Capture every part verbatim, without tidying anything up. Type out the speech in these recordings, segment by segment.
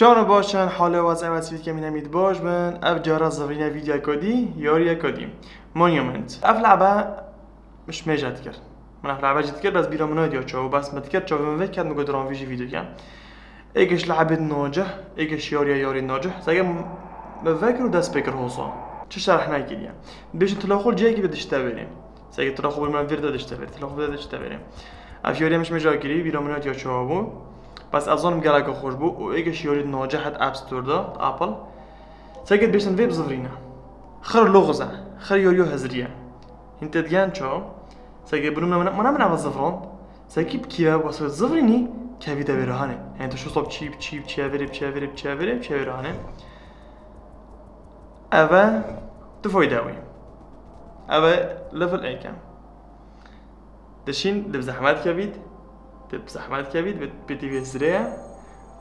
Çawan baş in, halê wezê wezî kemîne mîd baş bin. Ev cara zivrîne vîdya kodî, yariye kodî. Monument. Ev lebe mişmêja dikir. Min ev lebe jî dikir, bes bîra min nediya çawa, bes min dikir, çavê min vê ket, min got, "Ran vî jî vîdyo ke." Êgiş lebê nacih, êgiş yariye yarî nacih. Sege min vekir û dest pê kir hosa. Çi şerh nekiriye. Bêjin tila xwe cihekî bi dişte verê. Sege tila xwe bir min vir de dişte verê. Tila xwe de dişte verê. Ev yariye mişmêja kirî, bîra min nediya çawa bû. Bes ez zanim gelek xweş bû û êgiş yarî nacih het App Store de, Apple. Sege bêjin vê bizivrîne. Xir loxize. Xir yariyo hiziriye. Hîn tê digen çawa? Sege bûn min, min, min, min ava zivrand. Sege bi kî ve wasa zivrînî, kevî de vêre hanê. Yani tu şusa bi çî, bi çî, bi çî verê, bi çî verê, bi çî verê, bi çî verê hanê. Eve tu foyda wî. Eve level êkem. Dişîn, di bi zehmet kevît, di bi zehmet kevît, bi, bi tî vê zirê ye.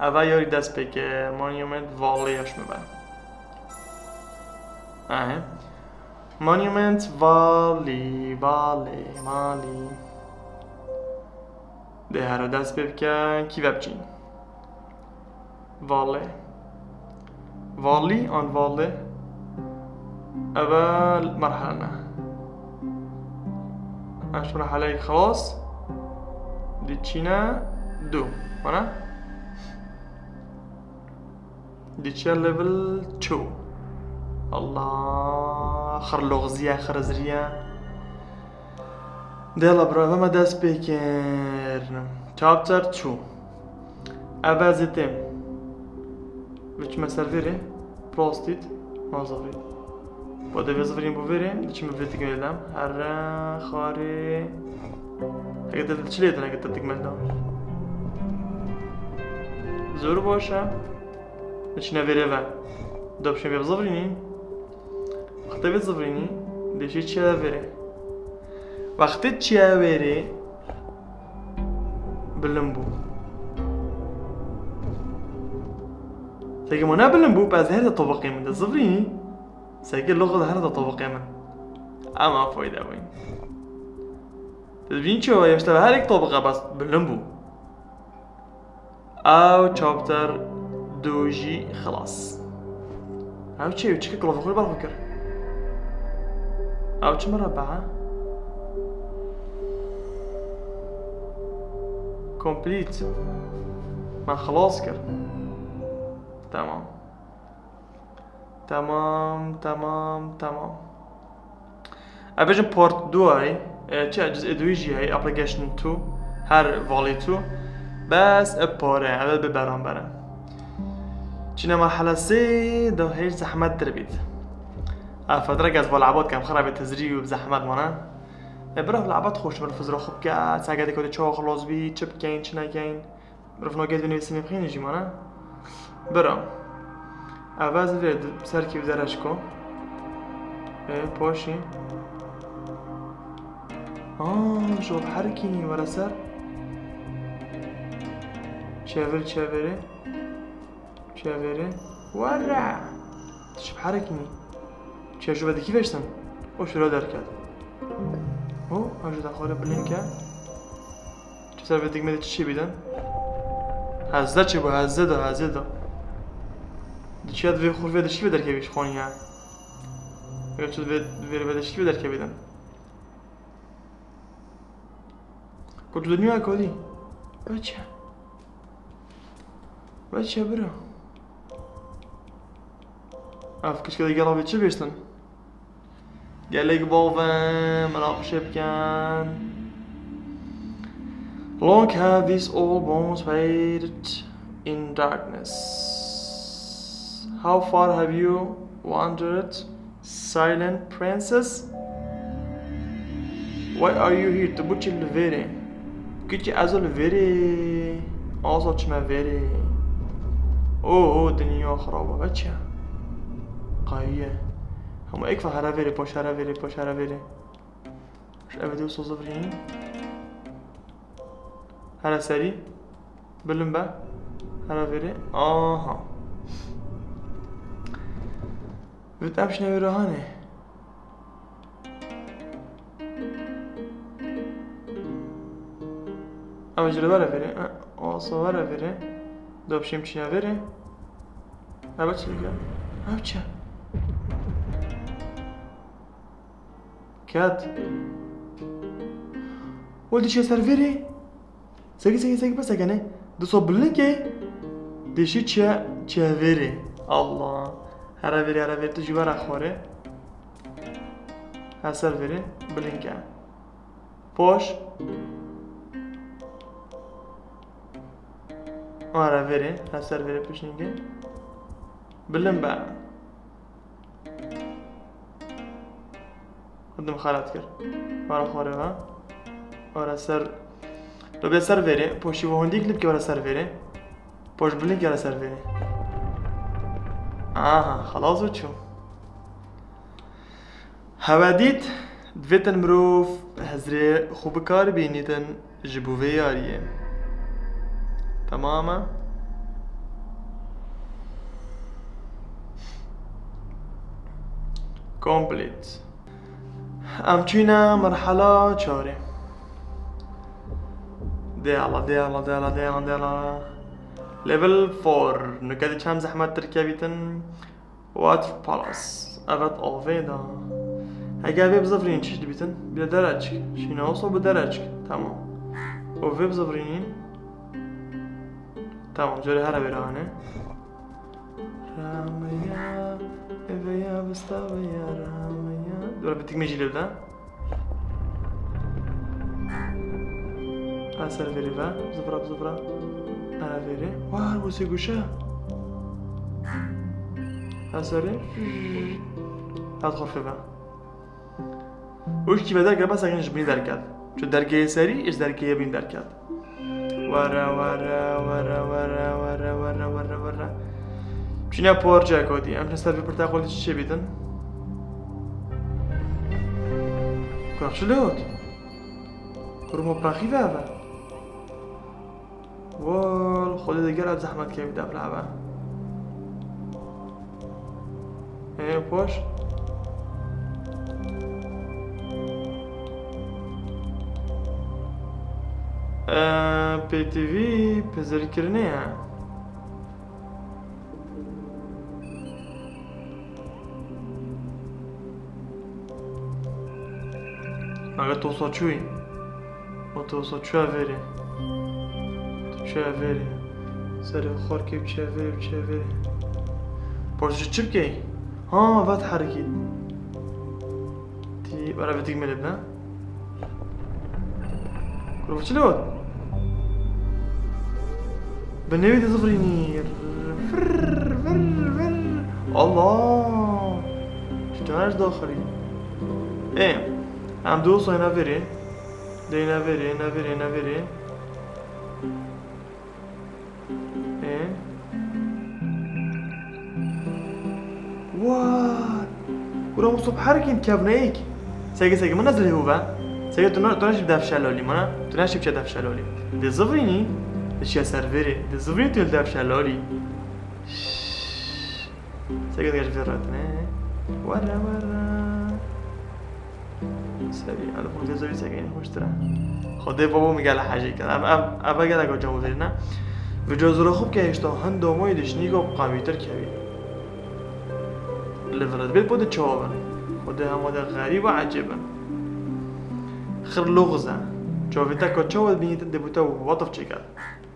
Eve yarî dest pê ke, Monument Valley ya şime ben. Ehe. Monument Valley, Valley, Valley. Dê here dest pê bike, kî ve biçîn. Valley. Valley an Valley. Eve merhele ne. Eş merhele xelas. Diçîne du. Mana? Diçe level two. Allah, xir loxiziye, xir ziriye. Dela bro, eve me dest pê kir. Chapter two. Eve zitê. Biçime ser vêrê. Prostit. Nazavî. Bu da vê zivrîn bu vêrê. Diçime vê digmêlem. Here, xarê. Heke te çi lê din, heke te digmêl da. Zor baş e. Diçine vêrê ve. Dopşin vê zivrînî. Wextê vê zivrînî, dê jî çiye vêrê. Wextê çiye vêrê, bilind bû. Seke ma ne bilind bû, pez her de tobiqê min de zivrînî. Seke loxo de her de tobiqê min. Ama foyda wî. Te dibîn çi, ya işte her ek tobiqe bes bilind bû. Ew chapter du jî xilas. Ew çi? Ew çi kir? Kulafa xwe ber xwe kir. Ew çi mirebe, ha? Complete. Me xilas kir. Tamam. Tamam, tamam, tamam. Ev bêjin part du ay, e, çi cizê du jî hey, application two, her valley two. Bes e pare, ev bi beramber e. Çine merhele sê da hêj zehmet dir bît. Ev fetrek ez vala ebat kem xira bê tizrî û bi zehmet mana. E, bira vala ebat xweş mir fizra xwe bike, sege de kode çawa xelas bî, çi bikeyn, çi nekeyn. Mirov nagê divê nivîsînê bixînê jî mane. Bira. Ev ez vê di-, serkî bi dereşko. Ê, paşî. Aa, ji bo herkînî were ser. Çevir, çevirê. Çevirê. Were. Tu çi bi herkînî? Çe ji ve dikî veştin. O şura derket. O, ev ji dexwere bilin ke. Tu ser vê dikmê de çi çê bîdin? Hezde çê bû, hezde de, hezde de. Diçiya divê xurvê de çi vê derkevî ji xaniya? Ya tu vê, vê, vê de çi vê derkevî din? Ku tu dinya kodî? Veçe. Veçe bira. Ev kişke de gela vê çi bêştin? Gelek bavin, minaqişe bikin. Long have these old bones waited in darkness. How far have you wandered, silent princess? Why are you here? Tu biçî li vêrê. Kiçî ez li vêrê. Aza çime vêrê. O, o, dinya xirab e. Veçe. Qayiye. Hema ek ve here vêrê, paş here vêrê, paş here vêrê. Şu eve diyo soza virî. Here serî. Bilim be. Here vêrê. Aha. Vit em şine vêrê hanê. Ev ji li vere vêrê. E, asa vere vêrê. Dopşêm çine vêrê. Ev çi dike? Ev çi? Ket. Ol dişe ser vêrê. Seki, seki, seki, bes seke ne. Diso bilinkê. Dişi çe, çe vêrê. Allah. Here vêrê, here vêrê, tu jî were xwarê. Her ser vêrê, bilinkê. Poş. Here vêrê, her ser vêrê pişnîngê. Bilin be. Xwedim xelat kir. Wara xwarê ve. Wara ser. Lo bê ser vêrê. Poşî ve hondîk lipke wara ser vêrê. Poş bilinkê wara ser vêrê. Aha, xelas û çû. Hewe dît, divêtin mirov hizrê xwe bi kar bînîtin ji bo vê yariyê. Temam e. Complete. Em çûne merhala çarê. Dê ala, dê ala, dê ala, dê ala, dê ala. Level four. Nuke dê çem zehmet tir kevîtin. Water Palace. Evet, avê da. Hege vê bizivirîn çi dibîtin? Bir de dereçk. Şîna olsa bu dereçk. Tamam. O vê bizivirînin. Tamam, cöre here vêrane. Ramaya, eve ya, bista ve ya, Ramaya. Dur, bitik mecî levda. Her ser vêrê ve, zivra bi zivra. Her vêrê. War, bu sê guşe. Her serê. Her xorfê ve. Û kî ve derkeve, sekin ji binî derket. Çu derkeyê serî, ji derkeyê binî derket. Were, were, were. Çine parçe kotî. Em ji ser vê pirteqolî çi çê bîtin? Kurak çi lewt? Kurmo praxî ve eve. Wol, Xwedê de gelek zehmet kevî dev lava. Ê, poş. Ee, P T V pezerkirinê ye. Aga tosa çûyî. O tosa çûya vêrê. Tu çûya vêrê. Serê xorkê çûya vêrê, çûya vêrê. Poştê çi bikey? Ha, vat herikî. Tî, were bitik melê bine. Kurva çi lewat? Bi newî dizivirînî. Vir, vir, vir. Allah! Çi tane ji daxilî? Ê, em du sayna verê. Deyna verê, na verê, na verê. Ê? Vay! Kura Musa bi herkî dikevne êk. Sege, sege, min ez li hû ve. Sege, tu ne, tu ne jî bi dev şelalî, mana? Tu ne jî bi çe dev şelalî. Dê zivrînî, dê çiye ser vêrê. Dê zivrînî tu li dev şelalî. Şşş. Sege, sege, ji vê re tine. Were, were. Serî, elefon vê zevî seke yên xweştir e. Xwedê babo min gele hejê kir. Ev, ev, ev gelek cem verî ne. Vê cozura xwe bike hêşta hin domoyê dişnî ku qawîtir kevî. Li vir dibê po de çawa bin. Xwedê hema de xerîb û ecêb in. Xir loxiz e. Çavê te ka çawa dibînî te dê bo te wataf çêket.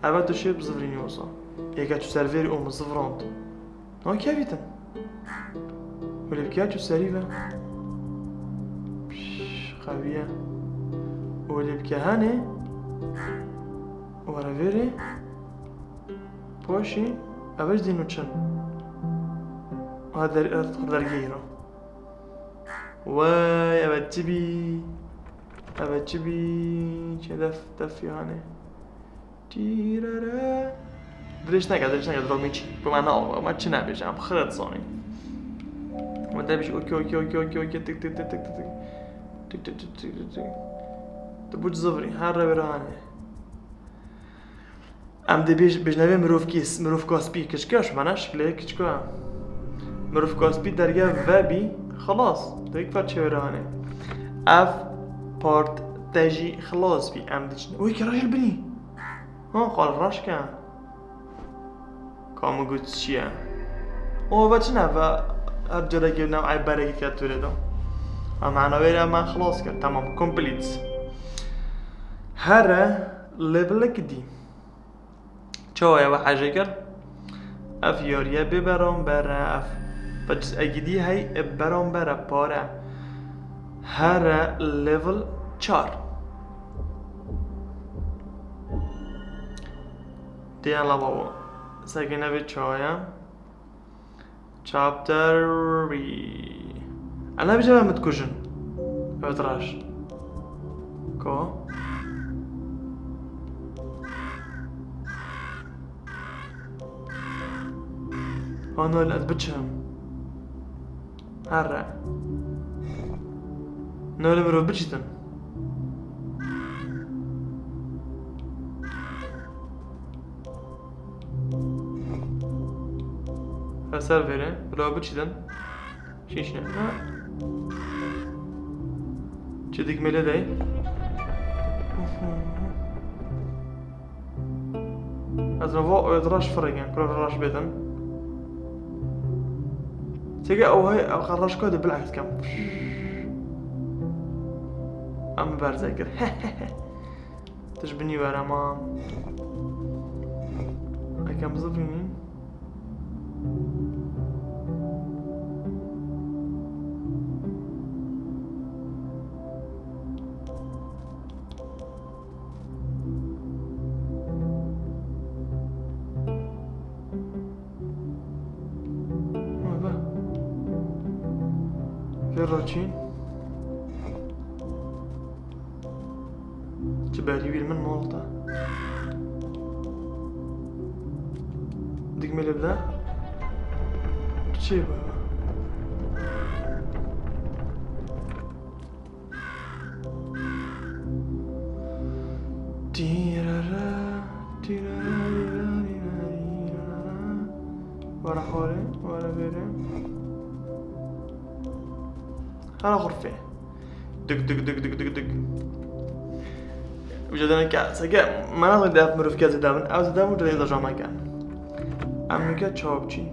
Eve tu şê bi zivrînî wisa. Êke tu ser vêrî û min zivrand. Nakevîtin. Wê lê bike çû serî ve. Pişş, qewiye. Wê lê bike henê. Were vêrê. Poşî. Ev ji dîn û çin. Ha der-, dergehî re. Wey, ev çi bî? Ev çi bî? Çi def, def yani? Tîrere. Dirêj neke, dirêj neke, didormî çi? Bi me ne, me çi nebêje, em xira dizanîn. Me debêje, okey, okey, okey, okey, okey, tik, tik, tik, tik, tik, tik. Tik, tik, tik, tik, tik, tik. Tu bû zivirî, her re wêrane. Em dê bêj-, bêjnevê mirovkî, mirovka spî, kiçika, ji me ne şikilê kiçika. Mirovka spî derge vebî, xelas. Dê yek parçe wêrane. Ev part te jî xelas bî. Em diçin. Oy, kira jî li binî. Ha, qal raşke. Ka min got çi ye? O ve çi neve? Her carekê new'ay berekî ket tu rê de. Em mena wê re me xilas kir. Tamam, complete. Here levelek dî. Çawa ye we hejê kir? Ev yariye bê beramber e, ev bi ciz'ekî dî hey ê beramber e, pare. Here level çar. Diyan la babo. Sekine vê çawa ye? Chapter three. Ana bir şey mi dikujin? Evet, raş. Ko? Ana ez biçim. Herre. Ne öyle bir biçitin. Eser vere. Bula biçitin. Şişne. Ha. Çi dikmele dey. Ez me va raş firegen, kura raş bêtin. Çeke ew hey, ew xwe raş koy de bil'eks kem. Em berze kir. Tu ji binî were ma. Ekem zivînî. Vê re çîn. Çi berî wî li min mal te. Dikmê lê bide. Çi ye bu? Tîrere, tîrere, tîrere, tîrere. Were xwarê, were vêrê. Hera xurfê. Dik, dik, dik, dik, dik, dik. Uca dene ke, seke, mena de def mirov ke zedavin, ev zedavin uca dene zajana ke. Em nike çawa biçîn?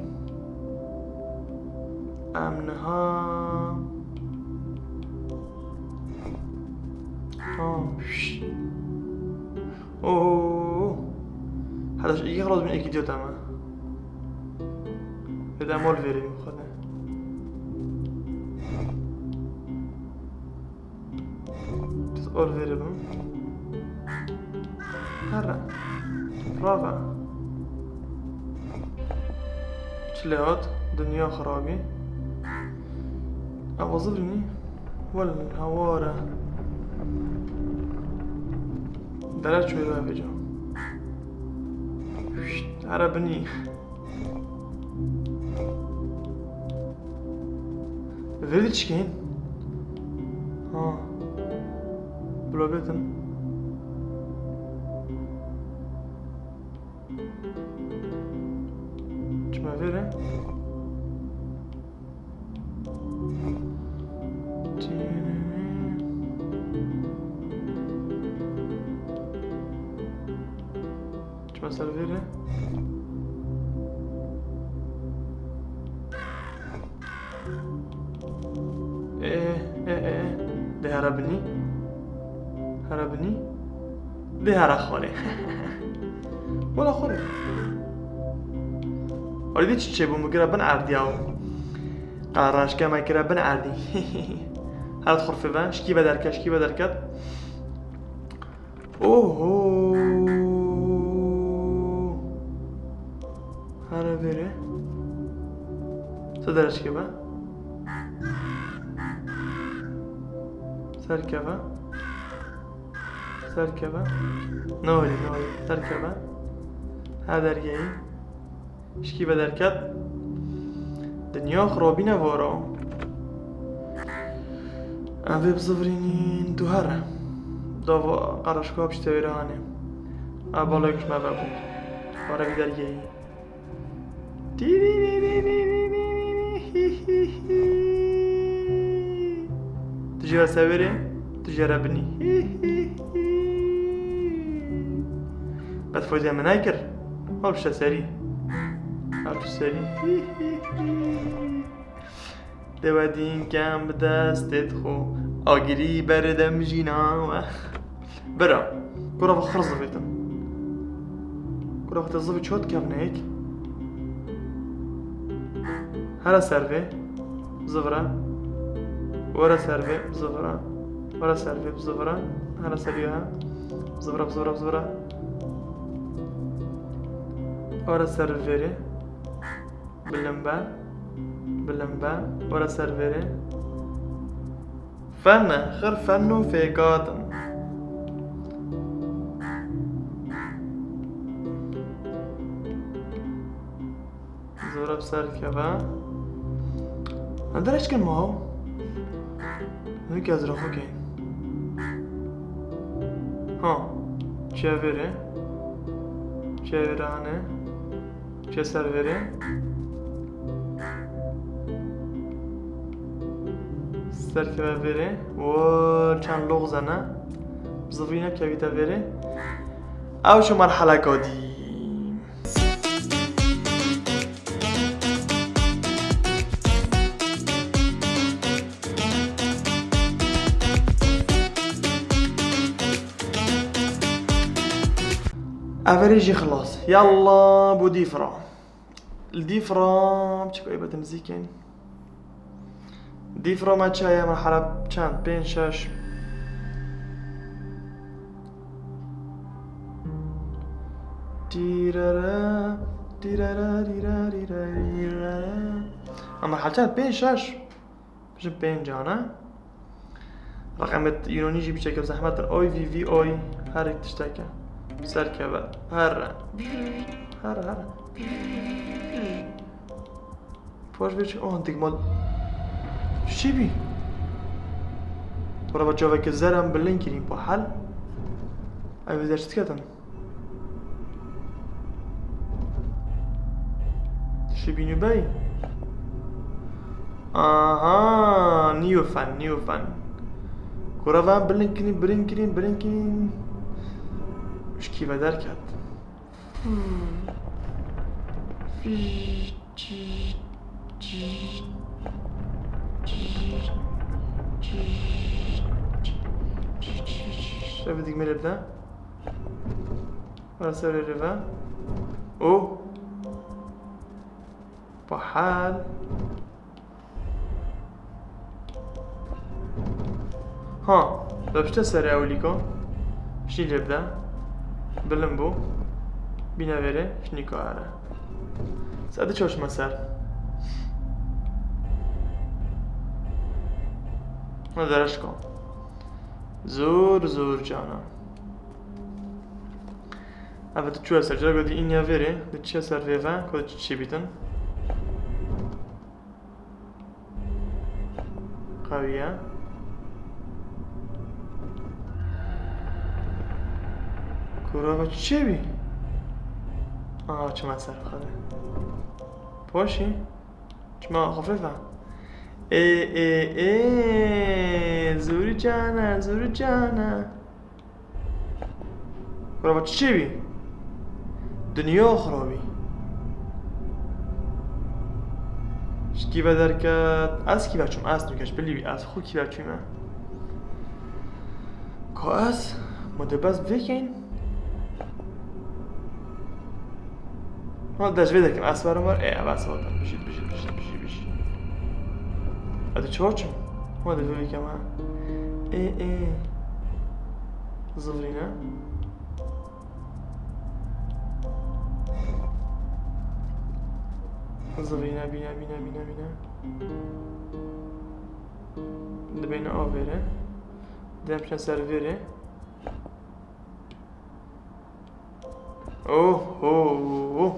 Em niha. Ha, şşt. Oo. Hadi şu iki xalas bin iki diyor tamam. Ve de mol vereyim xwede. Biz ol verelim. Hara. Brava. Çi lê hat? Dinya xirabî. Ev zivrinî. Wel, hawara. Dere çûye ve vêca. Şşt, here binî. Vê de çi kên? Ha. Bila bêtin. Çima vê re? Çima ser vê re? Ê, ê, ê, dê here binî. Here binî. Dê here xwarê. Wela xwarê. Xwarê dê çi çêbû, min kire bin erdî yaw. Qaraşke me kire bin erdî. Her xurfê ve, şikî ve derket, şikî ve derket. Oho. Here vêrê. Ser dereşke be. Serkeve. Serkeve. Ne öyle, ne öyle. Serkeve. Ha dergeyî. Şikî ve derket. Dinya xirabîne vara. Em vê bizivirînin tu here. Dava qaraşka piştevêre hanê. A balek ji me vebû. Were vî dergehî. Tu jî ve severê, tu jî re binî. Qet foyde min nekir. Hol bişte serî. Ev serî. Dewe dîn kem bi destê xwe. Agirî berdem jîna we. Bira. Kura ve xir zivîtin. Kura ve te zivî çot kevnek. Here ser vê. Zivire. Were ser vê. Zivire. Were ser vê. Zivire. Here ser vê. Zivire, zivire, zivire. Were ser vêrê. Bilind be. Bilind be. Were ser vêrê. Fen e, xir fen û fêkatin. Zora bi ser keve. Em derê çikin ma? Nûke ez rexo keyin. Ha. Çiye vêrê? Çiye vêrê hane? Çe ser vêrê. Ser keve vêrê. Wo, çend lox zene. Zivîne kevîte vêrê. Ew şu merhele kadî. Everê jî xilas. Yalla, bû dîfra. Li dîfra, çi kaybetin zîkên. Dîfra me çaye, merhele çend? Pênc, şeş. Tîrere, tîrere, rîre, rîre, rîre. Em merhele çend? Pênc, şeş. Ji pêncan e. Reqemet Yunanî jî biçeke zehmet in. Oy, vî, vî, oy. Her yek tişteke. Serkeve. Herre. Herre, herre. Paş vê çi? Oh, digmal. Çi bî? Bira, çaveke zer em bilind kirîn, pa hel. Ev zer çi diketin? Şibînû bey. Aha, nîyo fen, nîyo fen. Kura van bilind kirîn, bilind kirîn, bilind kirîn. Ji kî ve derket. Hmm. Fîş, çîş, çîş, çîş, çîş, çîş, çîş, çîş. Ev dik me lê bide. Were serê rê ve. Û. Bahal. Ha, da pişte serê ewilîko. Şî lê bide. Bilind bû. Bîne vêrê, şî nîka here. Sedi çoşme ser. Ne dereşko. Zor, zor cana. Eve tu çûye ser, cara ku dî îniya vêrê, tu çiye ser vê ve, ku tu çi çê bîtin. Qewiye. Kura ve çi çê bî? Aha, çima ser xwe de. Poşî. Çima xefif e? Ê, ê, ê, zûrî cane, zûrî cane. Kura çi çê bî? Dinya xirabî. Ji kî ve derket? Ez kî ve çûm? Ez nûke ji bilî wî. Ez xwe kî ve çûme? Ka ez? Ma dê bes vêkeyn? Ha, dej vê dekim, ez werim wer. Ê, ev ez werim. Bijî, bijî, bijî, bijî, bijî. Hadi çor çim. Hadi vê keme. Ê, ê. Zivrîne. Zivrîne, bîne, bîne, bîne, bîne. Dibêne avêre. Dem çe ser vêrê. Oh, oh, oh.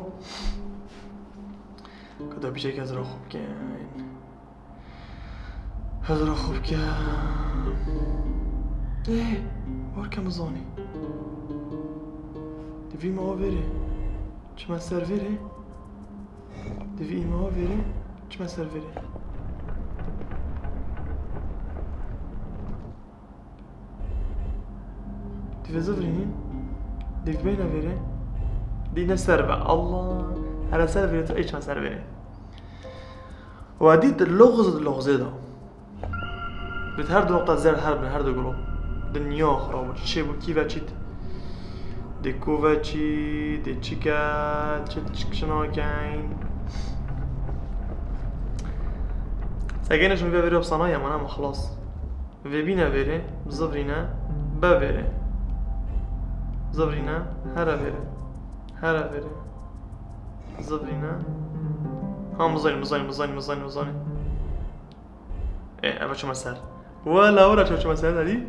Kada bicek ez ra xwe bikin. Ez ra xwe bikin. Ê, warke min zanî. Divî me avêrê. Çime ser vêrê. Divî me avêrê. Çime ser vêrê. Divê zivirînî. Divê beyne vêrê. Dîne ser be. Allah. Here ser vêrê tu ê çima ser vêrê. We dît loxz di loxzê de. Bi her du noqta zer her bin, her du gulû. Dinya xirab bû. Çi bû, kî veçît? Dê ku veçî, dê çi ke, çi çi nakeyn. Segêne şûn vê vêrê opsana ya mana xlas. Vê bîne vêrê, zivrîne, be vêrê. Zivrîne, here vêrê. Here vêrê. Zivrîne. Ha, mizanî, mizanî, mizanî, mizanî, mizanî. Ê, eve çime ser. Wela, wela çime, çime ser, herî.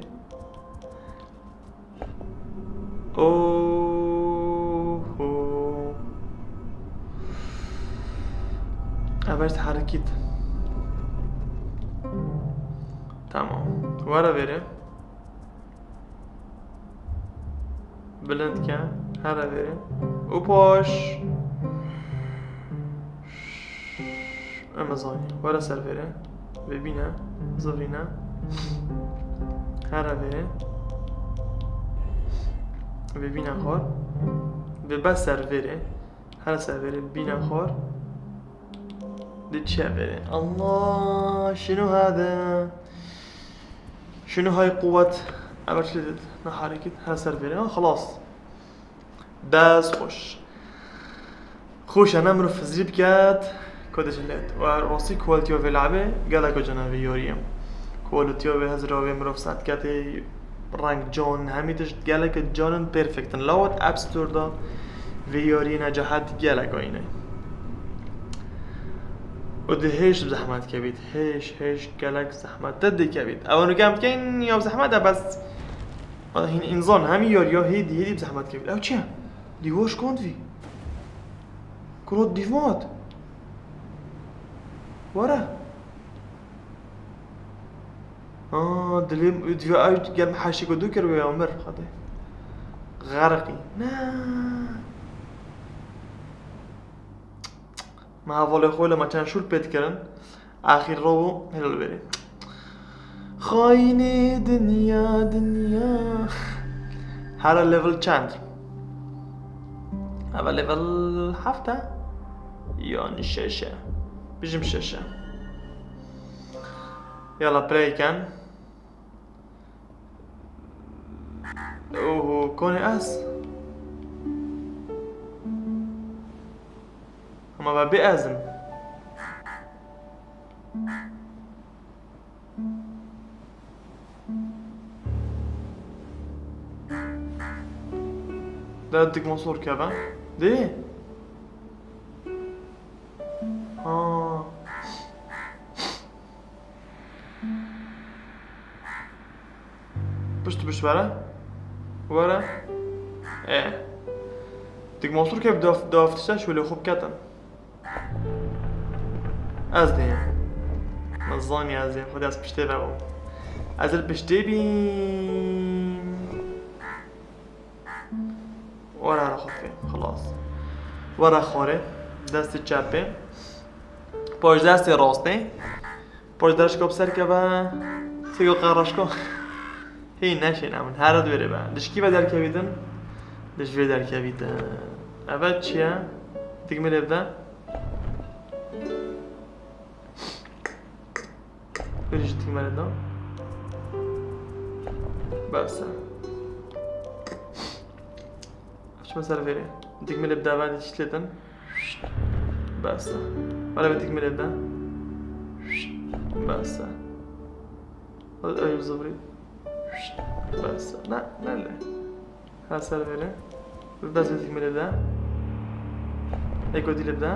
Oho. Eve işte hareket. Tamam. Were vêrê. Bilind ke, here vêrê. Û paş. Em zanî. Were ser vêrê. Vê bîne. Zivrîne. Here vêrê. Vê bîne xwar. Vê be ser vêrê. Here ser vêrê. Bîne xwar. Dê çi ye vêrê? Allah, şunu hade. Şunu hay quwwet. Ever çi did? Ne hareket. Her ser vêrê. Ha, xelas. Dest xweş. Xweş e, ne mirov hizrî biket. Ku dişilet. Û rastî quality-ya vê lehbê gelek cana vê yariyê. Quality-ya vê hizra vê mirov set ketê. Reng can, hemî tişt gelek canin perfect in. Lawet App Store da vê yariyê necahet gelek ayne. Û di hêj bi zehmet kevît. Hêj, hêj gelek zehmet. Te dikevît. Ew nukem dikeyn ya bi zehmet e bes. Hîn înzan hemî yariya hêdî, hêdî bi zehmet kevît. Ew çi ye? Dîwar şikand vî. Kuro dîvat. Were. Aa, dilê, divê ew gel heşê ku dû kir wê ya mir, xwedê. Xerqî. Ne. Me hevalê xwe li me çend şûr pê dikirin. Axîr ro bû, hêlo li vêrê. Xayinê dinya, dinya. Here level çend? Eve level heft e? Yan şeş e. Bijim şeş e. Yala, play ken. Oho, konê ez. Ama ve bê ez im. De dikmosor keve. Dê. Ha. Pişt, pişt were. Were. E. Dik mosur ke daf, daf tişte şöyle xop ketin. Ez dê. Ez zanî ez dê. Xwedê ez piştê ve bûm. Ez li piştê bîm. Were here xwefê, xilas. Were xwarê, destê çepê. Paş destê rastê. Paş derşka bi ser keve. Têgo qeraşka. Hê neşê ne min. Here di wêrê be. Dişkî ve derkevîtin. Diş vê derkevîtin. Evet çi ye? Dikmilê bide. Birinci dikmele de. Bes e. Çime ser vêrê. Dikmele bi dava dişletin. Bes e. Bana bir dikmele de. Bes e. Hadi öyle zıvri. Bes e. Ne, ne le? Ha, ser vêrê. Bi dest vê dikmilê de. Eko dîlê bide.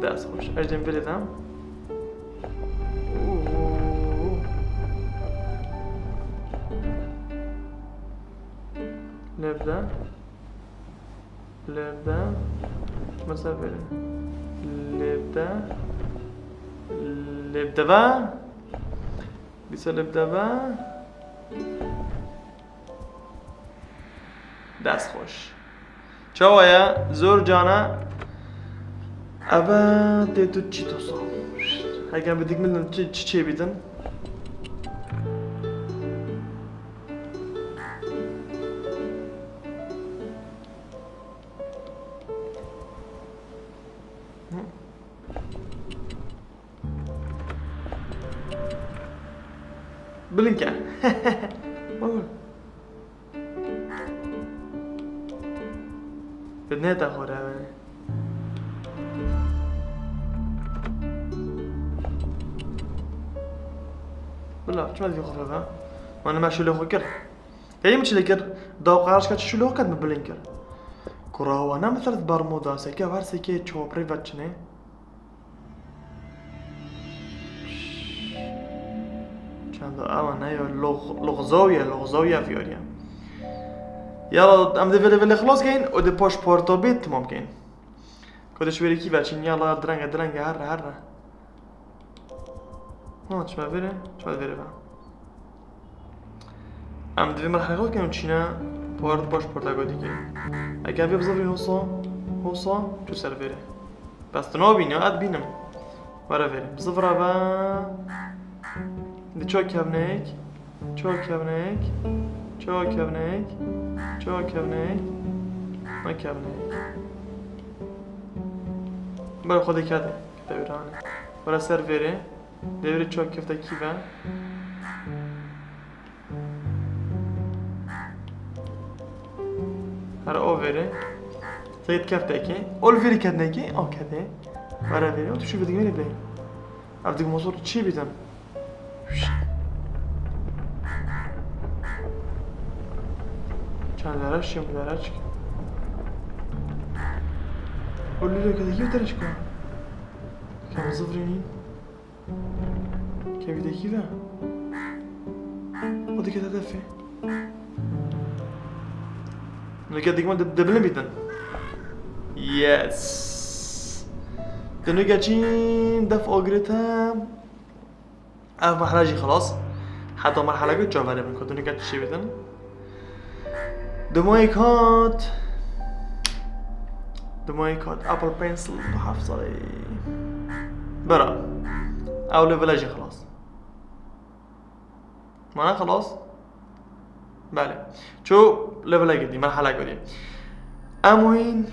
Dest xweş. Ez dêm vêrê de. Lê bide. Lê bide. Mesela vêrê. Lê bide. Lê bide ve. Dîsa lê bide ve. Dest xweş. Çawa ye? Zor cana. Eve tê tu çî tosa. Hekem bi dikmilin çi, çi çêbîtin? Bilin ke. Baba. Te ne te xore be. Bila, çima divê xwe be? Mane me şûlê xwe kir. Heyî min çi lê kir? Daw qaraşka çi şûlê xwe ket min bilin kir. Kura wa ne min ser bermuda, seke her seke çopre ve çine. Çanda ewa ne ya, lox-, loxzawiye, loxzawiye viyariye. Yala, em dê vele vele xilas keyin û dê paşporta bê timam keyin. Kodeş wêrekî veçin, yala, direnge, direnge, herre, herre. Ha, çima vêre? Çima vêre be? Em divê merhele xwe keyin çîne, por, paşporta godî keyin. Eger vê bizivirî hosa, hosa, çû ser vêre. Bes tu nabînî, ez bînim. Were vêrê. Bi zivra ve. Di ço kevnek. Ço kevnek. Ço kevnek. Ço kevnek. Ne kevnek. Ber xwe dikete. Kete wîrane. Were ser vêrê. Devrê ço kefte kî ve. Her o veri. Zeyt keftekê. Ol veri kednekê. O kede. Were veri. O tuşu vedi veri bey. Ev dik motor çi bidin? Çend lira? Şim lira çık. O lira kede kim tereşka? Kem zıvrinin. Kevî de kî ve? O dike te defê. Nuke digma de, de bilin bîtin. Yes. De nuke çîn def agirite. Ev merhele jî xilas. Heta merhele ku çaverê bin ku de nuke çi bîtin. Dumayê kat. Dumayê kat. Apple Pencil du heft salê. Bera. Ew levelê jî xilas. Mana xilas? Belê. Ço levelê gidî, merhele gidî. Em wîn.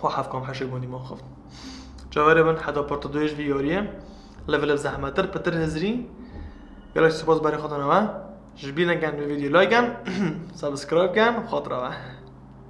Xwe hevkam heşê gundî ma xift. Çaverê bin heta parta duyê ji vî yariyê. Levelê zehmettir, pitir hizrî. Gelek spas berê xwe dane we. Ji bîr nekin vê vîdeo like ken, subscribe ken, xatir we.